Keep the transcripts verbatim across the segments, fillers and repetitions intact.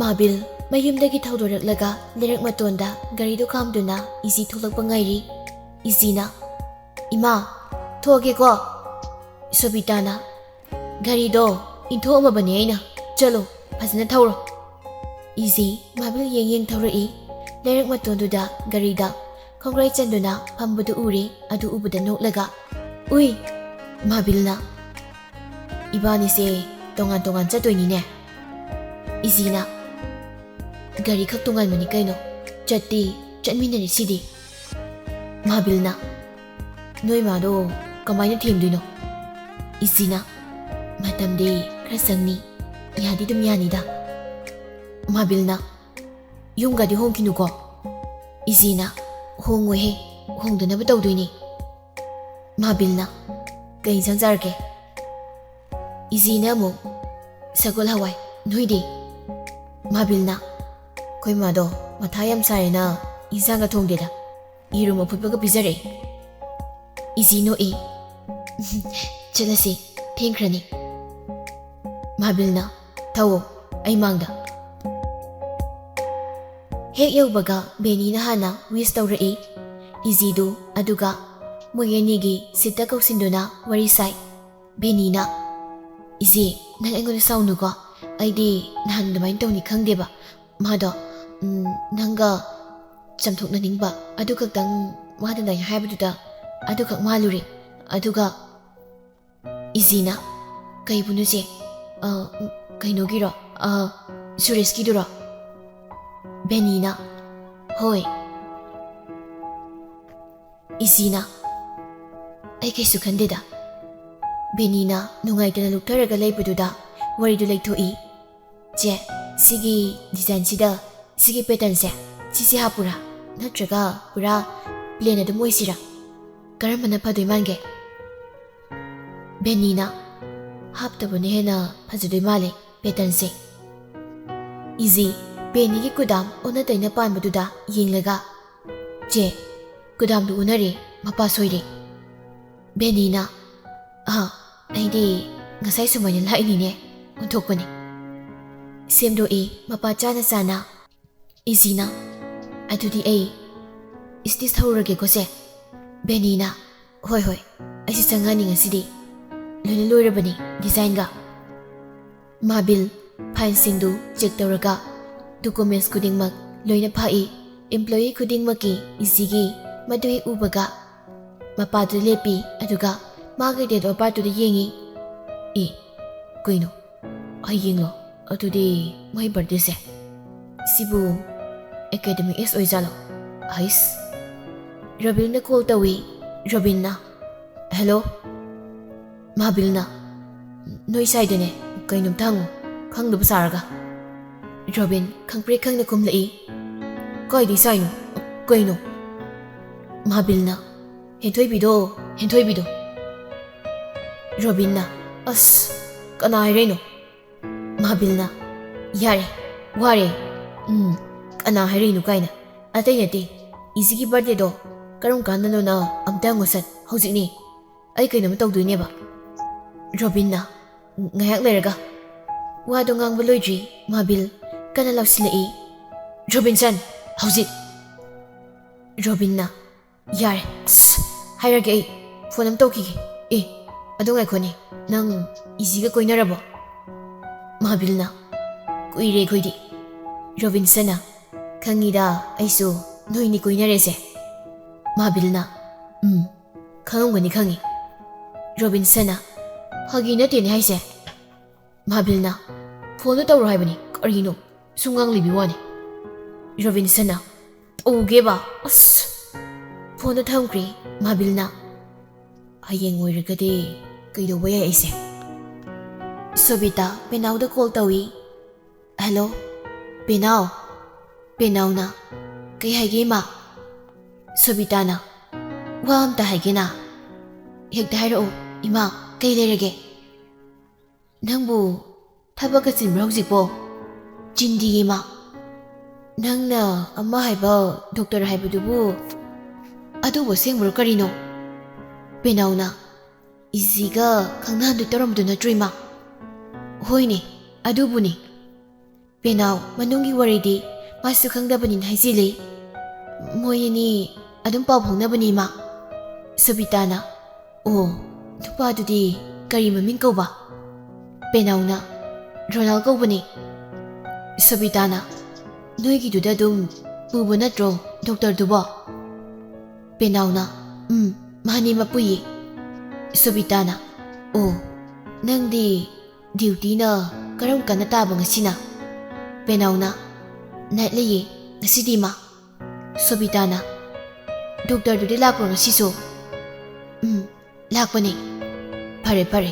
ꯃꯍꯥꯕꯤꯜ ꯃꯌꯨꯝꯗꯒꯤ ꯊꯧꯗꯣꯔꯛꯂꯒ ꯂꯩꯔꯛ ꯃꯇꯣꯟꯗ ꯒꯥꯔꯤꯗꯨ ꯈꯥꯝꯗꯨꯅ ꯏꯖꯤ ꯊꯣꯛꯂꯛꯄ ꯉꯥꯏꯔꯤ꯫ ꯏꯖꯤꯅ, "ꯏꯃꯥ, ꯊꯣꯛꯑꯒꯦꯀꯣ꯫" ꯁꯣꯕꯤꯇꯥꯅ, "ꯒꯥꯔꯤꯗꯣ ꯏꯟꯊꯣꯛꯑꯝꯃꯕꯅꯦ ꯑꯩꯅ, ꯆꯠꯂꯣ, ꯐꯖꯅ ꯊꯧꯔꯣ꯫" ꯏꯖꯤ ꯃꯍꯥꯕꯤꯜ ꯌꯦꯡ ꯌꯦꯡ ꯊꯧꯔꯛꯏ꯫ ꯂꯩꯔꯛ ꯃꯇꯣꯟꯗꯨꯗ ꯒꯥꯔꯤꯗ ꯈꯣꯡꯒ꯭ꯔꯥꯏ ꯆꯟꯗꯨꯅ ꯐꯝꯕꯗꯨ ꯎꯔꯦ꯫ ꯑꯗꯨ ꯎꯕꯗ ꯅꯣꯛꯂꯒ, "ꯎꯏ!" ꯃꯍꯥꯕꯤꯜꯅ, "ꯏꯕꯥꯅꯤꯁꯦ ꯇꯣꯉꯥꯟ ꯇꯣꯉꯥꯟ ꯆꯠꯇꯣꯏꯅꯤꯅꯦ꯫" ꯏꯖꯤꯅ, "ꯒꯥꯔꯤ ꯈꯛ ꯇꯣꯉꯥꯟꯕꯅꯤ ꯀꯩꯅꯣ, ꯆꯠꯇꯤ ꯆꯠꯃꯤꯟꯅꯔꯤꯁꯤꯗꯤ꯫" ꯃꯍꯥꯕꯤꯜꯅ, "ꯅꯣꯏ ꯃꯥꯗꯣ ꯀꯃꯥꯏꯅ ꯊꯦꯝꯗꯣꯏꯅꯣ?" ꯏꯖꯤꯅ, "ꯃꯇꯝꯗꯤ ꯈꯔ ꯆꯪꯅꯤ, ꯌꯥꯗꯤ ꯑꯗꯨꯝ ꯌꯥꯅꯤꯗ꯫" ꯃꯍꯥꯕꯤꯜꯅ, "ꯌꯨꯝꯒꯗꯤ ꯍꯣꯡꯈꯤꯅꯨꯀꯣ꯫" ꯏꯖꯤꯅ, "ꯍꯣꯡꯉꯣꯏꯍꯦ, ꯍꯣꯡꯗꯅꯕ ꯇꯧꯗꯣꯏꯅꯤ꯫" ꯃꯍꯥꯕꯤꯜꯅ, "ꯀꯩ ꯏꯟꯁꯥꯡ ꯆꯥꯔꯒꯦ?" ꯏꯖꯤꯅ ꯑꯃꯨꯛ, "ꯁꯒꯣꯜ ꯍꯋꯥꯏ, ꯅꯣꯏꯗꯤ?" ꯃꯍꯥꯕꯤꯜꯅ, "ꯑꯩꯈꯣꯏ ꯃꯥꯗꯣ ꯃꯊꯥ ꯌꯥꯝ ꯁꯥꯏꯌꯦꯅ ꯏꯟꯁꯥꯡꯒ ꯊꯣꯡꯗꯦꯗ, ꯌꯦꯔꯨꯝ ꯑꯐꯨꯠꯄꯒ ꯄꯤꯖꯔꯛꯑꯦ꯫" ꯏꯖꯤ ꯅꯣꯛꯏ꯫ "ꯆꯠꯂꯁꯤ, ꯊꯦꯡꯈ꯭ꯔꯅꯤ꯫" ꯃꯍꯥꯕꯤꯜꯅ, "ꯊꯧꯑꯣ, ꯑꯩ ꯃꯥꯡꯗ꯫" ꯍꯦꯛ ꯌꯧꯕꯒ ꯕꯦꯅꯤꯅ ꯍꯥꯟꯅ ꯋꯤꯁ ꯇꯧꯔꯛꯏ꯫ ꯏꯖꯤꯗꯨ ꯑꯗꯨꯒ ꯃꯣꯏ ꯑꯅꯤꯒꯤ ꯁꯤꯠꯇ ꯀꯧꯁꯤꯟꯗꯨꯅ ꯋꯥꯔꯤ ꯁꯥꯏ꯫ ꯕꯦꯅꯤꯅ, "ꯏꯖꯤ, ꯅꯪ ꯑꯩꯉꯣꯟꯗ ꯁꯥꯎꯅꯨꯀꯣ꯫ ꯑꯩꯗꯤ ꯅꯍꯥꯟ ꯑꯗꯨꯃꯥꯏꯅ ꯇꯧꯅꯤ ꯈꯪꯗꯦꯕ꯫ ꯃꯥꯗꯣ, ꯎꯝ, ꯅꯪꯒ ꯆꯝꯊꯣꯛꯅꯅꯤꯡꯕ ꯑꯗꯨ ꯈꯛꯇꯪ ꯃꯥꯅ ꯑꯗꯨꯃꯥꯏꯅ ꯍꯥꯏꯕꯗꯨꯗ ꯑꯗꯨꯈꯛ ꯃꯥꯜꯂꯨꯔꯦ꯫ ꯑꯗꯨꯒ" ꯏꯖꯤꯅ, "ꯀꯩꯕꯨꯅꯣ ꯆꯦ? ꯑ, ꯀꯩꯅꯣꯒꯤꯔꯣ? ꯑ, ꯁꯨꯔꯦꯁꯀꯤꯗꯨꯔꯣ?" ꯕꯦꯅꯤꯅ, "ꯍꯣꯏ꯫" ꯏꯖꯤꯅ, "ꯑꯩ ꯀꯩꯁꯨ ꯈꯟꯗꯦꯗ꯫" ꯕꯦꯅꯤꯅ ꯅꯨꯡꯉꯥꯏꯇꯅ ꯂꯨꯞꯊꯔꯒ ꯂꯩꯕꯗꯨꯗ ꯋꯥꯔꯤꯗꯨ ꯂꯩꯊꯣꯛꯏ꯫ "ꯆꯦ, ꯁꯤꯒꯤ ꯗꯤꯖꯥꯏꯟꯁꯤꯗ ꯁꯤꯒꯤ ꯄꯦꯇꯔꯟꯁꯦ, ꯁꯤꯁꯦ ꯍꯥꯞꯄꯨꯔꯥ? ꯅꯠꯇ꯭ꯔꯒ ꯄꯨꯔꯥ ꯄ꯭ꯂꯦꯟ ꯑꯗꯨꯝ ꯑꯣꯏꯁꯤꯔꯥ? ꯀꯔꯝꯕꯅ ꯐꯗꯣꯏ ꯃꯥꯟꯒꯦ?" ꯕꯦꯅꯤꯅ, "ꯍꯥꯞꯇꯕꯅ ꯍꯦꯟꯅ ꯐꯖꯗꯣꯏ ꯃꯥꯜꯂꯦ ꯄꯦꯇꯔꯟꯁꯦ꯫" ꯏꯖꯤ ꯕꯦꯅꯤꯒꯤ ꯀꯨꯗꯥꯝ ꯑꯣꯟꯅ ꯇꯩꯅ ꯄꯥꯟꯕꯗꯨꯗ ꯌꯦꯡꯂꯒ, "ꯆꯦ, ꯀꯨꯗꯥꯝꯗꯨ ꯑꯣꯟꯅꯔꯦ, ꯃꯄꯥ ꯁꯣꯏꯔꯦ꯫" ꯕꯦꯅꯤꯅ, "ꯑꯥ, ꯑꯩꯗꯤ ꯉꯁꯥꯏ ꯁꯨꯃꯥꯏꯅ ꯂꯥꯛꯏꯅꯤꯅꯦ, ꯑꯣꯟꯊꯣꯛꯄꯅꯤ꯫" ꯁꯦꯝꯗꯣꯛꯏ ꯃꯄꯥ ꯆꯥꯅ ꯆꯥꯅ꯫ ꯏꯖꯤꯅ, "ꯑꯗꯨꯗꯤ ꯑꯩ ꯁ꯭ꯇꯤꯆ ꯍꯧꯔꯒꯦꯀꯣ ꯁꯦ?" ꯕꯦꯅꯤꯅ, "ꯍꯣꯏ ꯍꯣꯏ, ꯑꯩꯁꯨ ꯆꯪꯉꯅꯤ ꯉꯁꯤꯗꯤ꯫ ꯂꯣꯏꯅ ꯂꯣꯏꯔꯕꯅꯤ ꯗꯤꯖꯥꯏꯟꯒ꯫" ꯃꯥꯕꯤꯜ ꯐꯥꯏꯜꯁꯤꯡꯗꯨ ꯆꯦꯛ ꯇꯧꯔꯒ ꯗꯣꯀꯨꯃꯦꯟꯁ ꯈꯨꯗꯤꯡꯃꯛ ꯂꯣꯏꯅ ꯐꯥꯛꯏ꯫ ꯑꯦꯝꯄ꯭ꯂꯣꯌꯤ ꯈꯨꯗꯤꯡꯃꯛꯀꯤ ꯏꯖꯤꯒꯤ ꯃꯗꯨ ꯍꯦꯛ ꯎꯕꯒ ꯃꯄꯥꯗꯨ ꯂꯦꯞꯄꯤ, ꯑꯗꯨꯒ ꯃꯥꯒꯤ ꯗꯦꯠ ꯑꯣꯐ ꯕꯥꯔꯠꯇꯨꯗ ꯌꯦꯡꯉꯤ꯫ "ꯑꯦ, ꯀꯩꯅꯣ? ꯍꯌꯦꯡꯂꯣ? ꯑꯗꯨꯗꯤ ꯃꯥꯏ ꯕꯥꯔꯗꯦꯁꯦ? ꯁꯤꯕꯨ ꯑꯦꯀꯥꯗꯃꯤꯛ ꯑꯦꯖ ꯑꯣꯏꯖꯥꯠꯂꯣ? ꯍꯩꯁ!" ꯔꯣꯕꯤꯟꯅ ꯀꯣꯜ ꯇꯧꯏ꯫ ꯔꯣꯕꯤꯟꯅ, "ꯍꯦꯜꯂꯣ?" ꯃꯥꯕꯤꯜꯅ, "ꯅꯣꯏ ꯁꯥꯏꯗꯅꯦ ꯀꯩꯅꯣꯝꯇ ꯍꯪꯉꯨ, ꯈꯪꯗꯕ ꯁꯥꯔꯒ꯫" ꯔꯣꯕꯤꯟ ꯈꯪꯄ꯭ꯔꯦꯛ ꯈꯪꯅ ꯈꯨꯝꯂꯛꯏ꯫ "ꯀꯥꯏꯗꯩ ꯁꯥꯏꯅꯣ? ꯀꯩꯅꯣ?" ꯃꯥꯕꯤꯜꯅ, "ꯍꯦꯟꯊꯣꯏꯕꯤꯗꯣ, ꯍꯦꯟꯊꯣꯏꯕꯤꯗꯣ꯫" ꯔꯣꯕꯤꯟꯅ, "ꯑꯁ, ꯀꯅꯥ ꯍꯥꯏꯔꯩꯅꯣ?" ꯃꯥꯕꯤꯜꯅ, "ꯌꯥꯔꯦ, ꯋꯥꯔꯦ꯫ ꯎꯝ, ꯀꯅꯥ ꯍꯥꯏꯔꯩꯅꯣ ꯀꯥꯏꯅ꯫ ꯑꯇꯩ ꯅꯠꯇꯦ, ꯏꯖꯤꯒꯤ ꯕꯥꯔꯗꯦꯗꯣ ꯀꯔꯝ ꯀꯥꯟꯗꯅꯣꯅ ꯑꯝꯇ ꯍꯪꯉꯨ ꯁꯠ, ꯍꯧꯖꯤꯛꯅꯦ꯫ ꯑꯩ ꯀꯩꯅꯣꯝ ꯇꯧꯗꯣꯏꯅꯦꯕ꯫" ꯔꯣꯕꯤꯟꯅ, "ꯉꯥꯏꯍꯥꯛ ꯂꯩꯔꯒ꯫" ꯋꯥꯗꯣ ꯉꯥꯡꯕ ꯂꯣꯏꯗ꯭ꯔꯤ, ꯃꯥꯕꯤꯜ ꯀꯟꯅ ꯂꯥꯎꯁꯤꯜꯂꯛꯏ꯫ "ꯔꯣꯕꯤꯟꯁꯟ, ꯍꯧꯖꯤꯛ!" ꯔꯣꯕꯤꯟꯅ, "ꯌꯥꯔꯦ, ꯑꯁ, ꯍꯥꯏꯔꯒꯦ ꯑꯩ꯫ ꯐꯣꯟ ꯑꯃ ꯇꯧꯈꯤꯒꯦ꯫ ꯑꯦ, ꯑꯗꯨ ꯉꯥꯏꯈꯣꯅꯦ, ꯅꯪ ꯏꯖꯤꯒ ꯀꯣꯏꯅꯔꯕꯣ?" ꯃꯥꯕꯤꯜꯅ, "ꯀꯨꯏꯔꯦ ꯑꯩꯈꯣꯏꯗꯤ꯫" ꯔꯣꯕꯤꯟꯁꯟꯅ, "ꯈꯪꯉꯤꯗ ꯑꯩꯁꯨ ꯅꯣꯏꯅꯤ ꯀꯣꯏꯅꯔꯦꯁꯦ꯫" ꯃꯥꯕꯤꯜꯅ, "ꯎꯝ, ꯈꯪꯉꯝꯒꯅꯤ ꯈꯪꯉꯤ꯫" ꯔꯣꯕꯤꯟꯁꯟꯅ, "ꯐꯥꯒꯤ ꯅꯠꯇꯦꯅꯦ ꯍꯥꯏꯁꯦ꯫" ꯃꯥꯕꯤꯜꯅ, "ꯐꯣꯟꯗꯣ ꯇꯧꯔꯣ ꯍꯥꯏꯕꯅꯤ, ꯀꯔꯤꯅꯣ? ꯁꯨꯝ ꯉꯥꯡꯂꯤꯕꯤ ꯋꯥꯅꯤ꯫" ꯔꯣꯕꯤꯟꯁꯟꯅ, "ꯇꯧꯒꯦꯕ, ꯑꯁ!" ꯐꯣꯟꯗꯣ ꯊꯝꯈ꯭ꯔꯦ꯫ ꯃꯥꯕꯤꯜꯅ, "ꯍꯌꯦꯡ ꯑꯣꯏꯔꯒꯗꯤ ꯀꯩꯗꯧꯕ ꯌꯥꯏ ꯑꯩꯁꯦ?" ꯁꯣꯕꯤꯇꯥ ꯄꯦꯅꯥꯎꯗ ꯀꯣꯜ ꯇꯧꯏ꯫ "ꯍꯜꯂꯣ, ꯄꯦꯅꯥꯎ꯫" ꯄꯦꯅꯥꯎꯅ, "ꯀꯩ ꯍꯥꯏꯒꯦ, ꯏꯃꯥ?" ꯁꯣꯕꯤꯇꯥꯅ, "ꯋꯥ ꯑꯝꯇ ꯍꯥꯏꯒꯦꯅ꯫" "ꯍꯦꯛꯇ ꯍꯥꯏꯔꯛꯑꯣ, ꯏꯃꯥ, ꯀꯩ ꯂꯩꯔꯒꯦ?" "ꯅꯪꯕꯨ ꯊꯕꯛꯀ ꯆꯤꯟꯕ꯭ꯔꯥ ꯍꯧꯖꯤꯛꯄꯣ?" "ꯆꯤꯟꯗꯤꯌꯦ, ꯏꯃꯥ꯫" "ꯅꯪꯅ ꯑꯃ ꯍꯥꯏꯕ ꯗꯣꯛꯇꯔ ꯍꯥꯏꯕꯗꯨꯕꯨ ꯑꯗꯨꯕꯨ ꯑꯁꯦꯡꯕꯔꯣ ꯀꯔꯤꯅꯣ?" ꯄꯦꯅꯥꯎꯅ, "ꯏꯖꯤꯒ ꯈꯪꯅꯍꯟꯗꯣꯏ ꯇꯧꯔꯝꯕꯗꯨ ꯅꯠꯇ꯭ꯔꯣ, ꯏꯃꯥ?" "ꯍꯣꯏꯅꯦ, ꯑꯗꯨꯕꯨꯅꯤ꯫" ꯄꯦꯅꯥꯎ ꯃꯅꯨꯡꯒꯤ ꯋꯥꯔꯤꯗꯤ ꯃꯥꯁꯨ ꯈꯪꯗꯕꯅꯤꯅ ꯍꯥꯏꯖꯤꯜꯂꯤ꯫ "ꯃꯣꯏ ꯑꯅꯤ ꯑꯗꯨꯝ ꯄꯥꯎ ꯐꯥꯎꯅꯕꯅꯤ, ꯏꯃꯥ꯫" ꯁꯣꯕꯤꯇꯥꯅ, "ꯑꯣ, ꯅꯨꯄꯥꯗꯨꯗꯤ ꯀꯔꯤ ꯃꯃꯤꯡ ꯀꯧꯕ?" ꯄꯦꯅꯥꯎꯅ, "ꯔꯣꯅꯥꯜ ꯀꯧꯕꯅꯤ꯫" ꯁꯣꯕꯤꯇꯥꯅ, "ꯅꯣꯏꯒꯤꯗꯨꯗ ꯑꯗꯨꯝ ꯄꯨꯕ ꯅꯠꯇ꯭ꯔꯣ ꯗꯣꯛꯇꯔꯗꯨꯕꯣ?" ꯄꯦꯅꯥꯎꯅ, "ꯎꯝ, ꯃꯥꯅꯤ ꯃꯄꯨꯌꯦ꯫" ꯁꯣꯕꯤꯇꯥꯅ, "ꯑꯣ, ꯅꯪꯗꯤ ꯗ꯭ꯌꯨꯇꯤꯅ ꯀꯔꯝ ꯀꯥꯟꯗ ꯇꯥꯕ ꯉꯁꯤꯅ?" ꯄꯦꯅꯥꯎꯅ, "ꯅꯥꯏꯠ ꯂꯩꯌꯦ ꯉꯁꯤꯗꯤ, ꯏꯃꯥ꯫" ꯁꯣꯕꯤꯇꯥꯅ, "ꯗꯣꯛꯇꯔꯗꯨꯗꯤ ꯂꯥꯛꯄ꯭ꯔꯣ ꯉꯁꯤꯁꯨ?" "ꯎꯝ, ꯂꯥꯛꯄꯅꯦ꯫" "ꯐꯔꯦ, ꯐꯔꯦ,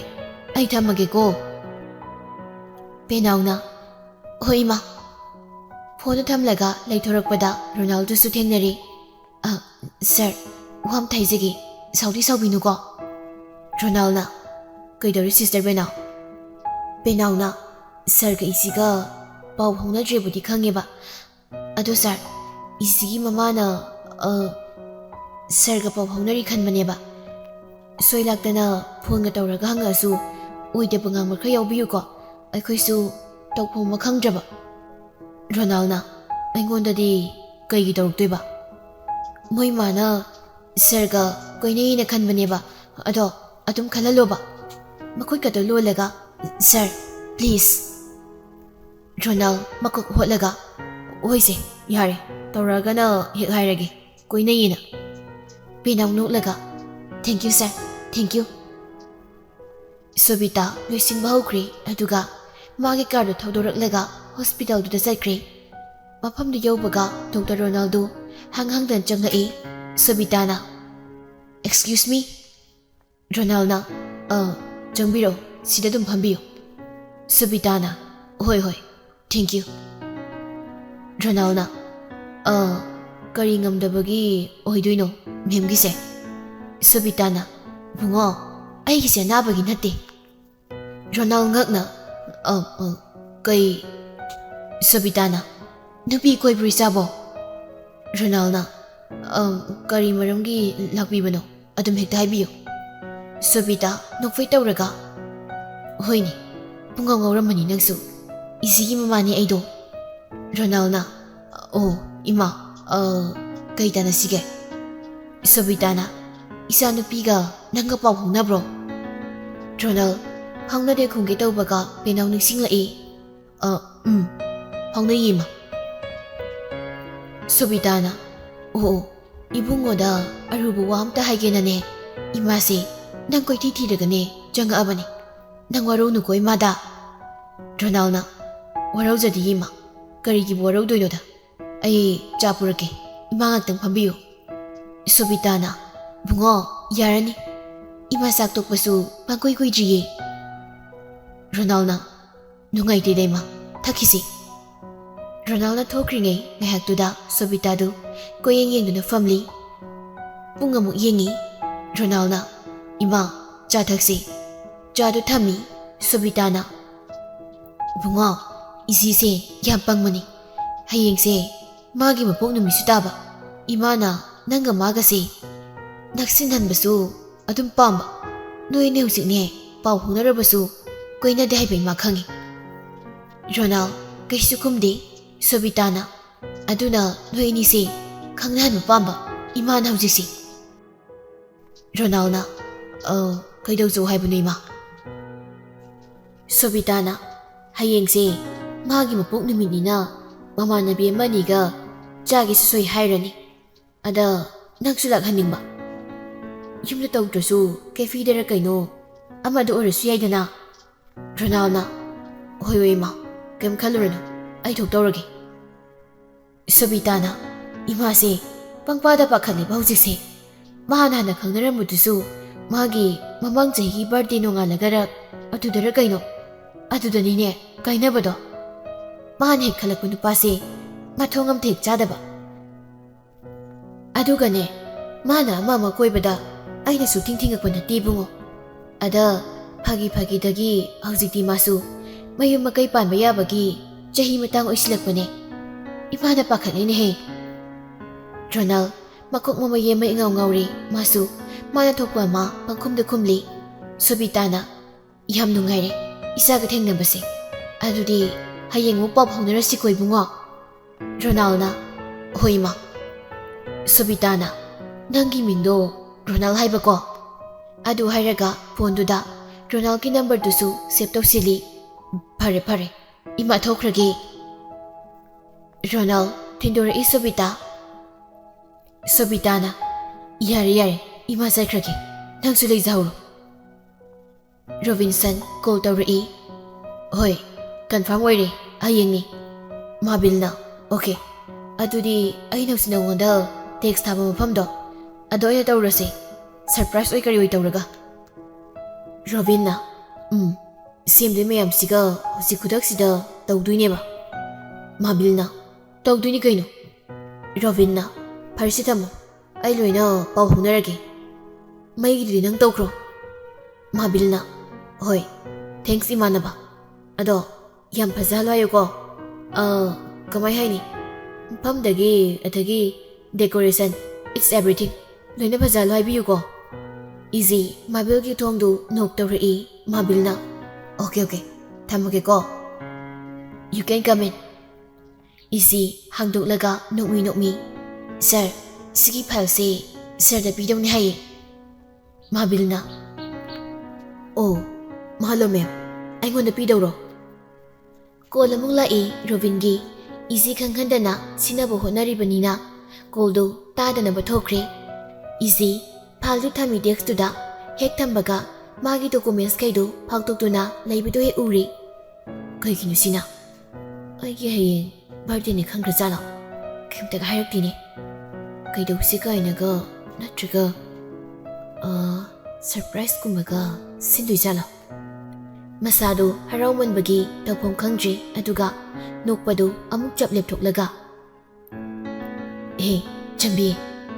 ꯑꯩ ꯊꯝꯃꯒꯦꯀꯣ꯫" ꯄꯦꯅꯥꯎꯅ, "ꯍꯣꯏ, ꯏꯃꯥ꯫" ꯐꯣꯟꯗꯨ ꯊꯝꯂꯒ ꯂꯩꯊꯣꯔꯛꯄꯗ ꯔꯣꯅꯥꯜꯗꯨꯁꯨ ꯊꯦꯡꯅꯔꯦ꯫ "ꯑ, ꯁꯥꯔ, ꯋꯥ ꯑꯝꯇ ꯍꯥꯏꯖꯒꯦ, ꯁꯥꯎꯗꯤ ꯁꯥꯎꯕꯤꯅꯨꯀꯣ꯫" ꯔꯣꯅꯥꯜꯅ, "ꯀꯩꯗꯧꯔꯦ ꯁꯤꯁꯇꯔ ꯄꯦꯅꯥꯎ?" ꯄꯦꯅꯥꯎꯅ, "ꯁꯥꯔꯒ ꯏꯆꯦꯒ ꯄꯥꯎ ꯐꯥꯎꯅꯗ꯭ꯔꯦꯕꯨꯗꯤ ꯈꯪꯉꯦꯕ, ꯑꯗꯣ ꯁꯥꯔ, ꯏꯆꯦꯒꯤ ꯃꯃꯥꯅ, ꯑ, ꯁꯥꯔꯒ ꯄꯥꯎ ꯐꯥꯎꯅꯔꯤ ꯈꯟꯕꯅꯦꯕ꯫ ꯁꯣꯏ ꯂꯥꯛꯇꯅ ꯐꯣꯟꯒ ꯇꯧꯔꯒ ꯍꯪꯉꯛꯑꯁꯨ ꯑꯣꯏꯗꯕ ꯉꯥꯡꯕ ꯈꯔ ꯌꯥꯎꯕꯤꯌꯨꯀꯣ, ꯑꯩꯈꯣꯏꯁꯨ ꯇꯧꯐꯝ ꯑꯃ ꯈꯪꯗ꯭ꯔꯕ꯫" ꯔꯣꯅꯥꯜꯅ, "ꯑꯩꯉꯣꯟꯗꯗꯤ ꯀꯩꯒꯤ ꯇꯧꯔꯛꯇꯣꯏꯕ? ꯃꯣꯏ ꯃꯥꯅ ꯁꯥꯔꯒ ꯀꯣꯏꯅꯩꯅ ꯈꯟꯕꯅꯦꯕ, ꯑꯗꯣ ꯑꯗꯨꯝ ꯈꯜꯍꯜꯂꯣꯕ꯫" ꯃꯈꯨꯠꯀꯗꯣ ꯂꯣꯜꯂꯒ, "ꯁꯥꯔ, ꯄ꯭ꯂꯤꯖ꯫" ꯔꯣꯅꯥꯜ ꯃꯀꯣꯛ ꯍꯣꯠꯂꯒ, "ꯍꯣꯏꯁꯦ, ꯌꯥꯔꯦ, ꯇꯧꯔꯛꯑꯒꯅ ꯍꯦꯛ ꯍꯥꯏꯔꯒꯦ, ꯀꯣꯏꯅꯩꯌꯦꯅ꯫" ꯄꯦꯅꯥꯎ ꯅꯣꯛꯂꯒ, "Thank you, sir, thank you꯫" ꯁꯣꯕꯤꯇꯥ ꯂꯣꯏꯁꯤꯟꯕ ꯍꯧꯈ꯭ꯔꯦ, ꯑꯗꯨꯒ ꯃꯥꯒꯤ ꯀꯥꯔꯗꯨ ꯊꯧꯗꯣꯔꯛꯂꯒ ꯍꯣꯁꯄꯤꯇꯥꯜꯗꯨꯗ ꯆꯠꯈ꯭ꯔꯦ꯫ ꯃꯐꯝꯗꯨ ꯌꯧꯕꯒ ꯗꯣꯛꯇꯔ ꯔꯣꯅꯥꯜꯗꯣ ꯍꯪ ꯍꯪꯗꯅ ꯆꯪꯂꯛꯏ꯫ ꯁꯣꯕꯤꯇꯥꯅ, "Excuse me?" ꯔꯣꯅꯥꯜꯅ, "ꯑ, ꯆꯪꯕꯤꯔꯛꯎ, ꯁꯤꯗ ꯑꯗꯨꯝ ꯐꯝꯕꯤꯌꯨ꯫" ꯁꯣꯕꯤꯇꯥꯅ, "ꯍꯣꯏ, ꯍꯣꯏ, thank you꯫" ꯔꯣꯅꯥꯜꯅ, "ꯑ, ꯀꯔꯤ ꯉꯝꯗꯕꯒꯤ ꯑꯣꯏꯗꯣꯏꯅꯣ ꯃꯦꯝꯒꯤꯁꯦ?" ꯁꯣꯕꯤꯇꯥꯅ, "ꯕꯨꯡꯉꯣ, ꯑꯩꯒꯤꯁꯦ ꯑꯅꯥꯕꯒꯤ ꯅꯠꯇꯦ꯫" ꯔꯣꯅꯥꯜ ꯉꯛꯅ, "ꯑ, ꯑ, ꯀꯩ?" ꯁꯣꯕꯤꯇꯥꯅ, "ꯅꯨꯄꯤ ꯀꯣꯏꯕ꯭ꯔꯣ ꯏꯆꯥꯕꯣ?" ꯔꯣꯅꯥꯜꯅ, "ꯑ, ꯀꯔꯤ ꯃꯔꯝꯒꯤ ꯂꯥꯛꯄꯤꯕꯅꯣ? ꯑꯗꯨꯝ ꯍꯦꯛꯇ ꯍꯥꯏꯕꯤꯌꯨ꯫" ꯁꯣꯕꯤꯇꯥ ꯅꯣꯛꯐꯦꯠ ꯇꯧꯔꯒ, "ꯍꯣꯏꯅꯦ, ꯄꯨꯡꯉꯥꯎ ꯉꯥꯎꯔꯝꯃꯅꯤ ꯅꯪꯁꯨ꯫ "ꯏꯖꯤꯒꯤ ꯃꯃꯥꯅꯦ ꯑꯩꯗꯣ꯫" ꯔꯣꯅꯥꯜꯅ, "ꯑꯣ, ꯏꯃꯥ, ꯑ, ꯀꯩ ꯇꯥꯟꯅꯁꯤꯒꯦ?" ꯁꯣꯕꯤꯇꯥꯅ, "ꯏꯆꯥꯅꯨꯄꯤꯒ ꯅꯪꯒ ꯄꯥꯎ ꯐꯥꯎꯅꯕ꯭ꯔꯣ?" ꯔꯣꯅꯥꯜ, "ꯐꯥꯎꯅꯗꯦ" ꯈꯨꯝꯒꯦ ꯇꯧꯕꯒ ꯄꯦꯅꯥꯎ ꯅꯤꯡꯁꯤꯡꯂꯛꯏ꯫ "ꯑ, ꯎꯝ, ꯐꯥꯎꯅꯩꯌꯦ, ꯏꯃꯥ꯫" ꯁꯣꯕꯤꯇꯥꯅ, "ꯑꯣ, ꯑꯣ, ꯏꯕꯨꯡꯉꯣꯗ ꯑꯔꯨꯕ ꯋꯥ ꯑꯝꯇ ꯍꯥꯏꯒꯦꯅꯅꯦ, ꯏꯃꯥꯁꯦ ꯅꯪ ꯀꯣꯏꯊꯤ ꯊꯤꯔꯒꯅꯦ ꯆꯪꯉꯛꯑꯕꯅꯦ꯫ ꯅꯪ ꯋꯥꯔꯧꯅꯨꯀꯣ ꯏꯃꯥꯗ꯫" ꯔꯣꯅꯥꯜꯅ, "ꯋꯥꯔꯧꯖꯗꯤꯌꯦ ꯏꯃꯥ, ꯀꯔꯤꯒꯤꯕꯨ ꯋꯥꯔꯧꯗꯣꯏꯅꯣꯗ? ꯑꯩ ꯆꯥ ꯄꯨꯔꯛꯀꯦ, ꯏꯃꯥ ꯉꯥꯛꯇꯪ ꯐꯝꯕꯤꯌꯨ꯫" ꯁꯣꯕꯤꯇꯥꯅ, "ꯕꯨꯡꯉꯣ, ꯌꯥꯔꯅꯤ, ꯏꯃꯥ ꯆꯥꯛ ꯇꯣꯛꯄꯁꯨ ꯄꯪꯀꯨꯏ ꯀꯨꯏꯗ꯭ꯔꯤꯌꯦ꯫" ꯔꯣꯅꯥꯜꯅ, "ꯅꯨꯡꯉꯥꯏꯇꯦꯗ ꯏꯃꯥ, ꯊꯛꯈꯤꯁꯤ꯫" ꯔꯣꯅꯥꯜꯅ ꯊꯣꯛꯈ꯭ꯔꯤꯉꯩ ꯉꯥꯏꯍꯥꯛꯇꯨꯗ ꯁꯣꯕꯤꯇꯥꯗꯨ ꯀꯣꯏꯌꯦꯡ ꯌꯦꯡꯗꯨꯅ ꯐꯝꯂꯤ꯫ ꯄꯨꯡ ꯑꯃꯨꯛ ꯌꯦꯡꯉꯤ꯫ ꯔꯣꯅꯥꯜꯅ, "ꯏꯃꯥ, ꯆꯥ ꯊꯛꯁꯤ꯫" ꯆꯥꯗꯨ ꯊꯝꯃꯤ꯫ ꯁꯣꯕꯤꯇꯥꯅ, "ꯕꯨꯡꯉꯣ, ꯏꯖꯤꯁꯦ ꯌꯥꯝ ꯄꯪꯕꯅꯤ꯫ ꯍꯌꯦꯡꯁꯦ ꯃꯥꯒꯤ ꯃꯄꯣꯛ ꯅꯨꯃꯤꯠꯁꯨ ꯇꯥꯕ꯫ ꯏꯃꯥꯅ ꯅꯪꯒ ꯃꯥꯒꯁꯦ ꯅꯛꯁꯤꯟꯍꯟꯕꯁꯨ ꯑꯗꯨꯝ ꯄꯥꯝꯕ꯫ ꯅꯣꯏ ꯑꯅꯤ ꯍꯧꯖꯤꯛꯅꯦ ꯄꯥꯎ ꯐꯥꯎꯅꯔꯕꯁꯨ ꯀꯣꯏꯅꯗꯦ ꯍꯥꯏꯕ ꯏꯃꯥ ꯈꯪꯉꯤ꯫" ꯔꯣꯅꯥꯜ ꯀꯩꯁꯨ ꯈꯨꯝꯗꯦ꯫ ꯁꯣꯕꯤꯇꯥꯅ, "ꯑꯗꯨꯅ ꯅꯣꯏ ꯑꯅꯤꯁꯦ ꯈꯪꯅꯍꯟꯕ ꯄꯥꯝꯕ ꯏꯃꯥꯅ ꯍꯧꯖꯤꯛꯁꯦ꯫" ꯔꯣꯅꯥꯜꯅ, "ꯑ, ꯀꯩꯗꯧꯖꯧ ꯍꯥꯏꯕꯅꯣ ꯏꯃꯥ?" ꯁꯣꯕꯤꯇꯥꯅ, "ꯍꯌꯦꯡꯁꯦ ꯃꯥꯒꯤ ꯃꯄꯣꯛ ꯅꯨꯃꯤꯠꯅꯤꯅ ꯃꯃꯥꯟꯅꯕꯤ ꯑꯃ ꯑꯅꯤꯒ ꯆꯥꯒꯦꯁꯨ ꯁꯣꯏ ꯍꯥꯏꯔꯅꯤ꯫ ꯑꯗ ꯅꯪꯁꯨ ꯂꯥꯛꯍꯟꯅꯤꯡꯕ꯫ ꯌꯨꯝꯗ ꯇꯧꯗ꯭ꯔꯁꯨ ꯀꯦꯐꯤꯗꯔ ꯀꯩꯅꯣ ꯑꯃꯗ ꯑꯣꯏꯔꯁꯨ ꯌꯥꯏꯗꯅ꯫" ꯔꯣꯅꯥꯜꯅ, "ꯍꯣꯏ, ꯍꯣꯏ ꯏꯃꯥ, ꯀꯩꯝ ꯈꯜꯂꯨꯔꯅꯨ, ꯑꯩ ꯊꯣꯛꯇꯧꯔꯒꯦ꯫" ꯁꯣꯕꯤꯇꯥꯅ, "ꯏꯃꯥꯁꯦ ꯄꯪꯄꯥꯗ ꯄꯥꯈꯠꯂꯦꯕ ꯍꯧꯖꯤꯛꯁꯦ꯫ ꯃꯥꯅ ꯍꯥꯟꯅ ꯈꯪꯅꯔꯝꯕꯗꯨꯁꯨ ꯃꯥꯒꯤ ꯃꯃꯥꯡ ꯆꯍꯤꯒꯤ ꯕꯥꯔꯗꯦ ꯅꯣꯡꯉꯥꯜꯂꯒꯔ ꯑꯗꯨꯗꯔ ꯀꯩꯅꯣ, ꯑꯗꯨꯗꯅꯤꯅꯦ ꯀꯥꯏꯅꯕꯗꯣ꯫ ꯃꯥꯅ ꯍꯦꯛ ꯈꯜꯂꯛꯄ ꯅꯨꯄꯥꯁꯦ ꯃꯊꯣꯡ ꯑꯝꯇ ꯍꯦꯛ ꯆꯥꯗꯕ꯫ ꯑꯗꯨꯒꯅꯦ, ꯃꯥꯅ ꯑꯃ ꯑꯃ ꯀꯣꯏꯕꯗ ꯑꯩꯅ ꯁꯨꯛꯊꯤꯡ ꯊꯤꯡꯉꯛꯄ ꯅꯠꯇꯦ ꯏꯕꯨꯡꯉꯣ꯫ ꯑꯗ ꯐꯥꯒꯤ ꯐꯥꯒꯤꯗꯒꯤ ꯍꯧꯖꯤꯛꯇꯤ ꯃꯥꯁꯨ ꯃꯌꯨꯝ ꯃꯀꯩ ꯄꯥꯟꯕ ꯌꯥꯕꯒꯤ ꯆꯍꯤ ꯃꯇꯥꯡ ꯑꯣꯏꯁꯤꯜꯂꯛꯄꯅꯦ꯫ ꯏꯃꯥꯅ ꯄꯥꯈꯠꯂꯤꯅꯦꯍꯦ꯫" ꯔꯣꯅꯥꯜ ꯃꯀꯣꯛ ꯃꯃꯩ ꯑꯃ ꯏꯉꯥꯎ ꯉꯥꯎꯔꯤ꯫ ꯃꯥꯁꯨ ꯃꯥꯅ ꯊꯣꯛꯄ ꯑꯃ ꯄꯪꯈꯨꯝꯗ ꯈꯨꯝꯂꯤ꯫ ꯁꯣꯕꯤꯇꯥꯅ, "ꯌꯥꯝ ꯅꯨꯡꯉꯥꯏꯔꯦ ꯏꯆꯥꯒ ꯊꯦꯡꯅꯕꯁꯦ꯫ ꯑꯗꯨꯗꯤ ꯍꯌꯦꯡ ꯑꯃꯨꯛ ꯄꯥꯎ ꯐꯥꯎꯅꯔꯁꯤꯀꯣ ꯏꯕꯨꯡꯉꯣ꯫ ꯔꯣꯅꯥꯜꯅ, "ꯍꯣꯏ ꯏꯃꯥ꯫" ꯁꯣꯕꯤꯇꯥꯅ, "ꯅꯪꯒꯤ ꯃꯤꯡꯗꯣ ꯔꯣꯅꯥꯜ ꯍꯥꯏꯕꯀꯣ?" ꯑꯗꯨ ꯍꯥꯏꯔꯒ ꯐꯣꯟꯗꯨꯗ ꯔꯣꯅꯥꯜꯒꯤ ꯅꯝꯕꯔꯗꯨꯁꯨ ꯁꯦꯚ ꯇꯧꯁꯤꯜꯂꯤ꯫ "ꯐꯔꯦ ꯐꯔꯦ, ꯏꯃꯥ ꯊꯣꯛꯈ꯭ꯔꯒꯦ꯫" ꯔꯣꯅꯥꯜ ꯊꯤꯟꯗꯣꯔꯛꯏ ꯁꯣꯕꯤꯇꯥ꯫ ꯁꯣꯕꯤꯇꯥꯅ, "ꯌꯥꯔꯦ ꯌꯥꯔꯦ, ꯏꯃꯥ ꯆꯠꯈ꯭ꯔꯒꯦ, ꯅꯪꯁꯨ ꯂꯩꯖꯍꯧꯔꯣ꯫" ꯔꯣꯕꯤꯟꯁꯟ ꯀꯣꯜ ꯇꯧꯔꯛꯏ꯫ "ꯍꯣꯏ, ꯀꯟꯐꯥꯔꯝ ꯑꯣꯏꯔꯦ, ꯍꯌꯦꯡꯅꯤ꯫" ꯃꯥꯕꯤꯜꯅ, "ꯑꯣꯀꯦ, ꯑꯗꯨꯗꯤ ꯑꯩꯅ ꯍꯧꯖꯤꯛ ꯅꯉꯣꯟꯗ ꯇꯦꯛꯁ ꯊꯥꯕ ꯃꯐꯝꯗꯣ ꯑꯗꯣ ꯑꯩꯅ ꯇꯧꯔꯁꯦ, ꯁꯔꯄ꯭ꯔꯥꯏꯁ ꯑꯣꯏ ꯀꯔꯤ ꯑꯣꯏ ꯇꯧꯔꯒ꯫" ꯔꯣꯕꯤꯟꯅ, "ꯎꯝ, ꯁꯦꯝꯗꯣꯏ ꯃꯌꯥꯝꯁꯤꯒ ꯍꯧꯖꯤꯛ ꯈꯨꯗꯛꯁꯤꯗ ꯇꯧꯗꯣꯏꯅꯦꯕ꯫" ꯃꯥꯕꯤꯜꯅ, "ꯇꯧꯗꯣꯏꯅꯤ ꯀꯩꯅꯣ꯫" ꯔꯣꯕꯤꯟꯅ, "ꯐꯔꯦꯁꯦ, ꯊꯝꯃꯣ, ꯑꯩ ꯂꯣꯏꯅ ꯄꯥꯎ ꯐꯥꯎꯅꯔꯒꯦ꯫ ꯃꯩꯒꯤꯗꯨꯗꯤ ꯅꯪ ꯇꯧꯈ꯭ꯔꯣ꯫" ꯃꯥꯕꯤꯜꯅ, "ꯍꯣꯏ, ꯊꯦꯡꯛꯁ ꯏꯃꯥꯟꯅꯕ꯫ ꯑꯗꯣ ꯌꯥꯝ ꯐꯖꯍꯜꯂꯣ ꯍꯥꯏꯌꯨꯀꯣ꯫ ꯑ, ꯀꯃꯥꯏ ꯍꯥꯏꯅꯤ? ꯃꯐꯝꯗꯒꯤ, ꯑꯗꯒꯤ decoration, it's everything꯫ ꯂꯣꯏꯅ ꯐꯖꯍꯜꯂꯣ ꯍꯥꯏꯕꯤꯌꯨꯀꯣ꯫" ꯏꯖꯤ ꯃꯥꯕꯤꯜꯒꯤ ꯊꯣꯡꯗꯨ ꯅꯣꯛ ꯇꯧꯔꯛꯏ꯫ ꯃꯥꯕꯤꯜꯅ, "ꯑꯣꯀꯦ, ꯑꯣꯀꯦ, ꯊꯝꯃꯒꯦꯀꯣ꯫ You can come in꯫" ꯏꯖꯤ ꯍꯥꯡꯗꯣꯛꯂꯒ ꯅꯣꯛꯃꯤ ꯅꯣꯛꯃꯤ, "ꯁꯥꯔ, ꯁꯤꯒꯤ ꯐꯥꯏꯜꯁꯦ ꯁꯥꯔꯗ ꯄꯤꯗꯧꯅꯤ ꯍꯥꯏꯌꯦ꯫" ꯃꯥꯕꯤꯜꯅ, "ꯑꯣ, ꯃꯥꯜꯂꯣ ꯃꯦꯝ, ꯑꯩꯉꯣꯟꯗ ꯄꯤꯗꯧꯔꯣ?" ꯀꯣꯜ ꯑꯃꯨꯛ ꯂꯥꯛꯏ ꯔꯣꯕꯤꯟꯒꯤ꯫ ꯏꯖꯤ ꯈꯪꯍꯟꯗꯅ ꯁꯤꯟꯅꯕ ꯍꯣꯠꯅꯔꯤꯕꯅꯤꯅ ꯀꯣꯜꯗꯨ ꯇꯥꯗꯅꯕ ꯊꯣꯛꯈ꯭ꯔꯦ꯫ ꯏꯖꯤ ꯐꯥꯏꯜꯗꯨ ꯊꯝꯃꯤ ꯗꯦꯛꯁꯇꯨꯗ ꯍꯦꯛ ꯊꯝꯕꯒ ꯃꯥꯒꯤ ꯗꯣꯀꯨꯃꯦꯟꯁꯈꯩꯗꯨ ꯐꯥꯛꯇꯣꯛꯇꯨꯅ ꯂꯩꯕꯗꯨ ꯍꯦꯛ ꯎꯔꯤ꯫ "ꯀꯩꯒꯤꯅꯣ ꯁꯤꯅ? ꯑꯩꯒꯤ ꯍꯌꯦꯡ ꯕꯥꯔꯗꯦꯅꯤ ꯈꯪꯈ꯭ꯔꯖꯥꯠꯂꯣ? ꯀꯩꯝꯇꯒ ꯍꯥꯏꯔꯛꯇꯦꯅꯦ꯫ ꯀꯩꯗꯧꯁꯤ ꯀꯥꯏꯅꯒ, ꯅꯠꯇ꯭ꯔꯒ, ꯑ, ꯁꯔꯄ꯭ꯔꯥꯏꯖꯀꯨꯝꯕꯒ ꯁꯤꯟꯗꯣꯏꯖꯥꯠꯂꯣ?" ꯃꯁꯥꯗꯨ ꯍꯔꯥꯎꯃꯟꯕꯒꯤ ꯇꯧꯐꯝ ꯈꯪꯗ꯭ꯔꯦ, ꯑꯗꯨꯒ ꯅꯣꯛꯄꯗꯨ ꯑꯃꯨꯛ ꯆꯞ ꯂꯦꯞꯊꯣꯛꯂꯒ, "ꯍꯦ, ꯆꯝꯕꯤ,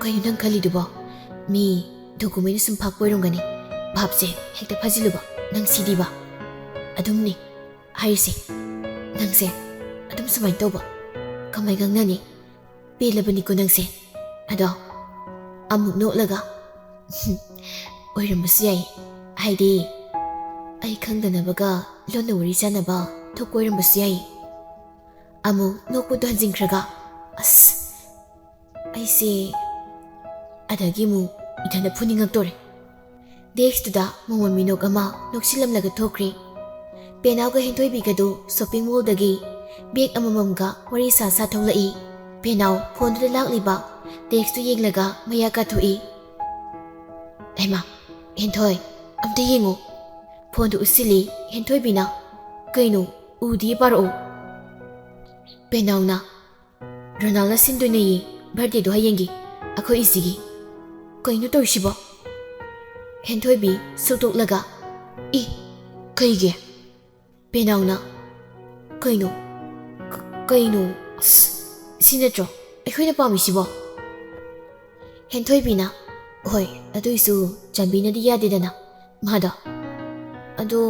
ꯀꯩꯅꯣ ꯅꯪ ꯈꯜꯂꯤꯗꯨꯕꯣ? ꯃꯤ ꯗꯣꯀꯨꯃꯦꯟ ꯁꯨꯝ ꯐꯥꯛꯄ ꯑꯣꯏꯔꯝꯒꯅꯤ꯫ ꯚꯥꯞꯁꯦ ꯍꯦꯛꯇ ꯐꯥꯖꯤꯜꯂꯨꯕ, ꯅꯪ ꯁꯤꯗꯤꯕ꯫ ꯑꯗꯨꯝꯅꯤ ꯍꯥꯏꯔꯤꯁꯦ, ꯅꯪꯁꯦ ꯑꯗꯨꯝ ꯁꯨꯃꯥꯏꯅ ꯇꯧꯕ꯫ ꯀꯃꯥꯏ ꯉꯥꯡꯅꯅꯤ? ꯄꯦꯜꯂꯕꯅꯤꯀꯣ ꯅꯪꯁꯦ꯫" ꯑꯗꯣ ꯑꯃꯨꯛ ꯅꯣꯛꯂꯒ, "ꯑꯣꯏꯔꯝꯕꯁꯨ ꯌꯥꯏ꯫ ꯍꯥꯏꯗꯤ ꯑꯩ ꯈꯪꯗꯅꯕꯒ ꯂꯣꯟꯅ ꯋꯥꯔꯤ ꯁꯥꯟꯅꯕ ꯊꯣꯛꯄ ꯑꯣꯏꯔꯝꯕꯁꯨ ꯌꯥꯏ꯫ ꯑꯃꯨꯛ ꯅꯣꯛꯄꯗꯨ ꯍꯟꯖꯤꯟꯈ꯭ꯔꯒ, "ꯑꯁ, ꯑꯩꯁꯦ," ꯑꯗꯒꯤ ꯑꯃꯨꯛ ꯏꯊꯟꯗ ꯐꯨꯅꯤꯡꯉꯛꯇꯣꯔꯦ꯫ ꯗꯦꯁ꯭ꯛꯇꯨꯗ ꯃꯣꯃꯣꯟ ꯃꯤꯅꯣꯛ ꯑꯃ ꯅꯣꯛꯁꯤꯜꯂꯝꯂꯒ ꯊꯣꯛꯈ꯭ꯔꯦ꯫ ꯄꯦꯅꯥꯎꯒ ꯍꯦꯟꯊꯣꯏꯕꯤꯒꯗꯨ ꯁꯣꯞꯄꯤꯡ ꯃꯣꯜꯗꯒꯤ ꯕꯦꯒ ꯑꯃꯃꯝꯒ ꯋꯥꯔꯤ ꯁꯥ ꯁꯥ ꯊꯣꯛꯂꯛꯏ꯫ ꯄꯦꯅꯥꯎ ꯐꯣꯟꯗꯨꯗ ꯂꯥꯛꯂꯤꯕ ꯇꯦꯛꯁꯇꯨ ꯌꯦꯡꯂꯒ ꯃꯌꯥ ꯀꯥꯊꯣꯛꯏ꯫ "ꯍꯩꯃꯥ, ꯍꯦꯟꯊꯣꯏ, ꯑꯝꯇ ꯌꯦꯡꯉꯨ꯫" ꯐꯣꯟꯗꯨ ꯎꯠꯁꯤꯜꯂꯤ ꯍꯦꯟꯊꯣꯏꯕꯤꯅ꯫ "ꯀꯩꯅꯣ, ꯎꯗꯤꯌꯦ, ꯄꯥꯔꯛꯑꯣ꯫" ꯄꯦꯅꯥꯎꯅ, "ꯔꯣꯅꯥꯜꯅ ꯁꯤꯟꯗꯣꯏꯅꯦꯌꯦ ꯕꯥꯔꯗꯦꯗꯣ ꯍꯌꯦꯡꯒꯤ, ꯑꯩꯈꯣꯏ ꯏꯆꯦꯒꯤ꯫" "ꯀꯩꯅꯣ ꯇꯧꯔꯤꯁꯤꯕꯣ?" ꯍꯦꯟꯊꯣꯏꯕꯤ ꯁꯨꯛꯇꯣꯛꯂꯒ, "ꯏ, ꯀꯩꯒꯤ?" ꯄꯦꯅꯥꯎꯅ, "ꯀꯩꯅꯣ? ꯀ-, ꯀꯩꯅꯣ? ꯑꯁ, ꯁꯤ ꯅꯠꯇ꯭ꯔꯣ ꯑꯩꯈꯣꯏꯅ ꯄꯥꯝꯃꯤꯁꯤꯕꯣ?" ꯍꯦꯟꯊꯣꯏꯕꯤꯅ, "ꯍꯣꯏ, ꯑꯗꯨꯏꯁꯨ ꯆꯥꯟꯕꯤꯅꯗꯤ ꯌꯥꯗꯦꯗꯅ ꯃꯥꯗꯣ꯫ ꯑꯗꯣ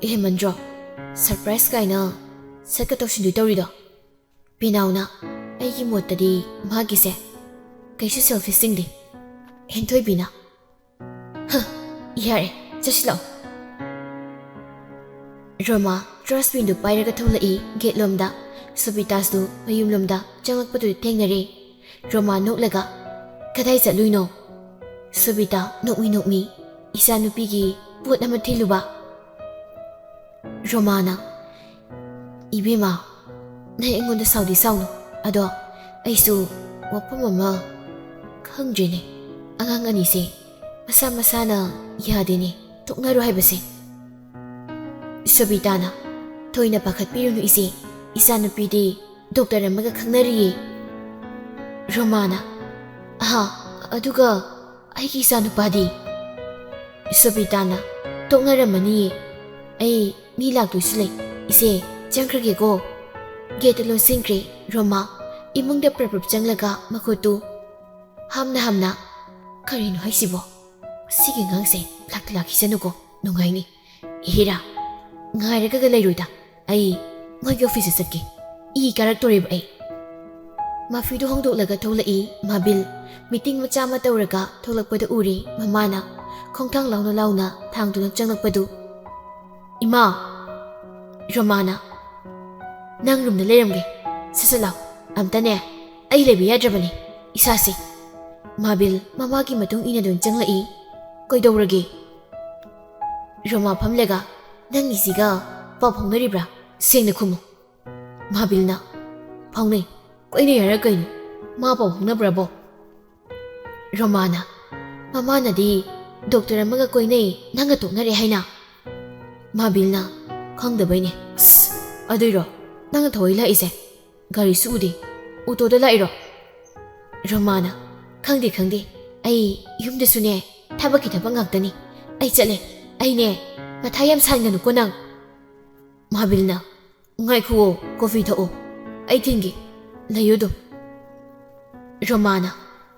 ꯍꯦꯟꯃꯟꯗ꯭ꯔꯣ? ꯁꯔꯄ꯭ꯔꯥꯏꯖ ꯀꯥꯏꯅ ꯁꯠꯀ ꯇꯧꯁꯤꯟꯗꯣꯏ ꯇꯧꯔꯤꯗꯣ?" ꯄꯦꯅꯥꯎꯅ, "ꯑꯩꯒꯤ ꯃꯣꯠꯇꯗꯤ ꯃꯥꯒꯤꯁꯦ ꯀꯩꯁꯨ ꯁꯦꯜꯐꯤꯁ ꯆꯤꯡꯗꯦ꯫" ꯍꯦꯟꯊꯣꯏꯕꯤꯅ, "ꯍ, ꯌꯥꯔꯦ, ꯆꯠꯁꯤꯜꯂꯛꯑꯣ꯫" ꯔꯣꯃꯥ ꯇ꯭ꯔꯥꯁꯕꯤꯟꯗꯨ ꯄꯥꯏꯔꯒ ꯊꯣꯛꯂꯛꯏ ꯒꯦꯠꯂꯣꯝꯗ꯫ ꯁꯣꯕꯤꯇꯥꯁꯨ ꯃꯌꯨꯝꯂꯣꯝꯗ ꯆꯪꯂꯛꯄꯗꯨꯗ ꯊꯦꯡꯅꯔꯦ꯫ ꯔꯣꯃꯥ ꯅꯣꯛꯂꯒ, "ꯀꯗꯥꯏ ꯆꯠꯂꯨꯏꯅꯣ?" ꯁꯣꯕꯤꯇꯥ ꯅꯣꯛꯃꯤ ꯅꯣꯛꯃꯤ, "ꯏꯆꯥꯅꯨꯄꯤꯒꯤ ꯄꯣꯠ ꯑꯃ ꯊꯤꯜꯂꯨꯕ꯫" ꯔꯣꯃꯥꯅ, "ꯏꯕꯦꯝꯃ, ꯅꯪ ꯑꯩꯉꯣꯟꯗ ꯁꯥꯎꯗꯤ ꯁꯥꯎꯅꯨ, ꯑꯗꯣ ꯑꯩꯁꯨ ꯋꯥꯐꯝ ꯑꯃ ꯈꯪꯗ꯭ꯔꯦꯅꯦ꯫ ꯑꯉꯥꯡ ꯑꯅꯤꯁꯦ ꯃꯁꯥ ꯃꯁꯥꯅ ꯌꯥꯗꯦꯅꯦ ꯇꯣꯛꯅꯔꯣ ꯍꯥꯏꯕꯁꯦ꯫" ꯁꯣꯕꯤꯇꯥꯅ, "ꯊꯣꯏꯅ ꯄꯥꯈꯠꯄꯤꯔꯨꯅꯨ ꯏꯆꯦ, ꯏꯆꯥꯅꯨꯄꯤꯗꯤ ꯗꯣꯛꯇꯔ ꯑꯃꯒ ꯈꯪꯅꯔꯤꯌꯦ꯫" ꯔꯣꯃꯥꯅ, "ꯑꯍꯥ, ꯑꯗꯨꯒ ꯑꯩꯒꯤ ꯏꯆꯥꯅꯨꯄꯥꯗꯤ?" ꯁꯣꯕꯤꯇꯥꯅ, "ꯇꯣꯛꯅꯔꯝꯃꯅꯤꯌꯦ꯫ ꯑꯩ ꯃꯤ ꯂꯥꯛꯇꯣꯏꯁꯨ ꯂꯩ꯫ ꯏꯆꯦ, ꯆꯪꯈ꯭ꯔꯒꯦꯀꯣ꯫" ꯒꯦꯠꯇꯨ ꯂꯣꯟꯁꯤꯟꯈ꯭ꯔꯦ꯫ ꯔꯣꯃꯥ ꯏꯃꯨꯡꯗ ꯄ꯭ꯔꯞ ꯄ꯭ꯔꯞ ꯆꯪꯂꯒ ꯃꯈꯨꯠꯇꯨ ꯍꯥꯝꯅ ꯍꯥꯝꯅ, "ꯀꯔꯤꯅꯣ ꯍꯥꯏꯁꯤꯕꯣ? ꯁꯤꯒꯤ ꯑꯉꯥꯡꯁꯦ ꯂꯥꯛꯇꯤ ꯂꯥꯛꯈꯤꯁꯅꯨꯀꯣ, ꯅꯨꯡꯉꯥꯏꯅꯤ꯫ ꯍꯤꯔꯥ, ꯉꯥꯏꯔꯒꯒ ꯂꯩꯔꯣꯏꯗ꯫ ꯑꯩ ꯃꯣꯏꯒꯤ ꯑꯣꯐꯤꯁꯇ ꯆꯠꯀꯦ꯫ ꯏ ꯀꯥꯔꯛꯇꯣꯔꯦꯕ ꯑꯩ꯫" ꯃꯐꯤꯗꯨ ꯍꯣꯡꯗꯣꯛꯂꯒ ꯊꯣꯛꯂꯛꯏ ꯃꯥꯕꯤꯜ꯫ ꯃꯤꯇꯤꯡ ꯃꯆꯥ ꯑꯃ ꯇꯧꯔꯒ ꯊꯣꯛꯂꯛꯄꯗ ꯎꯔꯦ ꯃꯃꯥꯅ ꯈꯣꯡꯊꯥꯡ ꯂꯥꯎꯅ ꯂꯥꯎꯅ ꯊꯥꯡꯗꯨꯅ ꯆꯪꯂꯛꯄꯗꯨ꯫ "ꯏꯃꯥ!" ꯔꯣꯃꯥꯅ, ꯅꯪ ꯔꯨꯝꯗ ꯂꯩꯔꯝꯒꯦ꯫ ꯁꯠ ꯁꯠ ꯂꯥꯎ꯫ ꯑꯝꯇꯅꯦ, ꯑꯩ ꯂꯩꯕ ꯌꯥꯗ꯭ꯔꯕꯅꯤ ꯏꯁꯥꯁꯦ꯫ ꯃꯥꯕꯤꯜ ꯃꯃꯥꯒꯤ ꯃꯇꯨꯡ ꯏꯟꯅꯗꯨꯅ ꯆꯪꯂꯛꯏ꯫ "ꯀꯩꯗꯧꯔꯒꯦ?" ꯔꯣꯃꯥ ꯐꯝꯂꯒ, "ꯅꯪꯒꯤꯁꯤꯒ ꯄꯥꯎ ꯐꯥꯎꯅꯔꯤꯕ꯭ꯔꯥ? ꯁꯦꯡꯅ ꯈꯨꯝꯃꯨ꯫" ꯃꯥꯕꯤꯜꯅ, "ꯐꯥꯎꯅꯩ꯫ ꯀꯣꯏꯅꯩ ꯍꯥꯏꯔ ꯀꯩꯅꯣ? ꯃꯥ ꯄꯥꯎ ꯐꯥꯎꯅꯕ꯭ꯔꯕꯣ?" ꯔꯣꯃꯥꯅ, "ꯃꯃꯥꯅꯗꯤ ꯗꯣꯛꯇꯔ ꯑꯃꯒ ꯀꯣꯏꯅꯩ, ꯅꯪꯒ ꯇꯣꯛꯅꯔꯦ ꯍꯥꯏꯅ꯫" ꯃꯥꯕꯤꯜꯅ, "ꯈꯪꯗꯕꯩꯅꯦ꯫" "ꯑꯁ, ꯑꯗꯨꯏꯔꯣ? ꯅꯪꯅ ꯊꯧꯋꯥꯏ ꯂꯥꯛꯏꯁꯦ? ꯒꯥꯔꯤꯁꯨ ꯎꯗꯦ꯫ ꯑꯣꯇꯣꯗ ꯂꯥꯛꯏꯔꯣ?" ꯔꯣꯃꯥꯅ, "ꯈꯪꯗꯦ, ꯈꯪꯗꯦ꯫ ꯑꯩ ꯌꯨꯝꯗꯁꯨꯅꯦ, ꯊꯕꯛꯀꯤ ꯊꯕꯛ ꯉꯥꯛꯇꯅꯤ꯫ ꯑꯩ ꯆꯠꯂꯦ꯫ ꯑꯩꯅꯦ, ꯃꯊꯥ ꯌꯥꯝ ꯁꯥꯍꯟꯒꯅꯨꯀꯣ ꯅꯪ꯫" ꯃꯥꯕꯤꯜꯅ, "ꯉꯥꯏꯈꯨꯑꯣ, ꯀꯣꯐꯤ ꯊꯛꯑꯣ꯫ ꯑꯩ ꯊꯤꯟꯒꯦ꯫ ꯂꯩꯌꯨ ꯑꯗꯨꯝ꯫" ꯔꯣꯃꯥꯅ,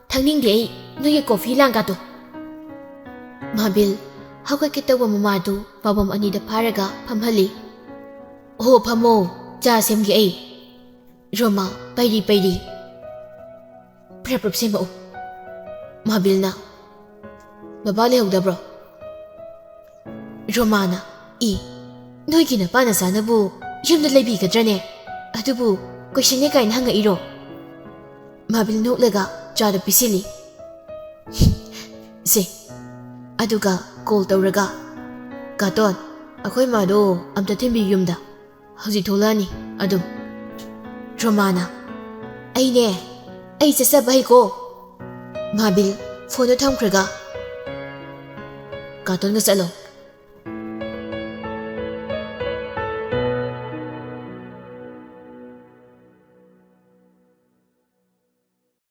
"ꯊꯛꯅꯤꯡꯗꯦ ꯑꯩ ꯅꯣꯏꯒꯤ ꯀꯣꯐꯤ ꯂꯥꯡꯒꯥꯗꯣ꯫" ꯃꯥꯕꯤꯜ ꯍꯧꯒꯠꯀꯦ ꯇꯧꯕ ꯃꯃꯥꯗꯨ ꯄꯥꯎꯕꯝ ꯑꯅꯤꯗ ꯐꯥꯔꯒ ꯐꯝꯍꯜꯂꯤ꯫ "ꯑꯣ, ꯐꯝꯃꯣ, ꯆꯥ ꯁꯦꯝꯒꯦ ꯑꯩ꯫" ꯔꯣꯃꯥ ꯄꯩꯔꯤ ꯄꯩꯔꯤ, "ꯄ꯭ꯔꯞ ꯄ꯭ꯔꯞ ꯁꯦꯝꯃꯛꯎ꯫" ꯃꯥꯕꯤꯜꯅ, "ꯕꯕꯥ ꯂꯩꯍꯧꯗꯕ꯭ꯔꯣ?" ꯔꯣꯃꯥꯅ, "ꯏ, ꯅꯣꯏꯒꯤ ꯅꯄꯥ ꯅꯆꯥꯅꯕꯨ ꯌꯨꯝꯗ ꯂꯩꯕꯤꯒꯗ꯭ꯔꯅꯦ? ꯑꯗꯨꯕꯨ ꯀꯣꯏꯁꯟꯅꯦ ꯀꯥꯏꯅ ꯍꯪꯉꯛꯏꯔꯣ?" ꯃꯥꯕꯤꯜ ꯅꯣꯛꯂꯒ ꯆꯥꯗ ꯄꯤꯁꯤꯜꯂꯤ꯫ "ꯁꯦ, ꯑꯗꯨꯒ ꯀꯣꯜ ꯇꯧꯔꯒ, 'ꯀꯥꯇꯣꯟ, ꯑꯩꯈꯣꯏ ꯃꯥꯗꯣ ꯑꯝꯇ ꯊꯤꯟꯕꯤꯌꯨ ꯌꯨꯝꯗ, ꯍꯧꯖꯤꯛ ꯊꯣꯛꯂꯛꯑꯅꯤ ꯑꯗꯨꯝ꯫" ꯔꯣꯃꯥꯅ, "ꯑꯩꯅꯦ, ꯑꯩ ꯆꯠꯆꯕ ꯍꯩꯀꯣ꯫" ꯃꯥꯕꯤꯜ ꯐꯣꯟꯗꯣ ꯊꯝꯈ꯭ꯔꯒ, "ꯀꯥꯇꯣꯟꯒ ꯆꯠꯂꯣ,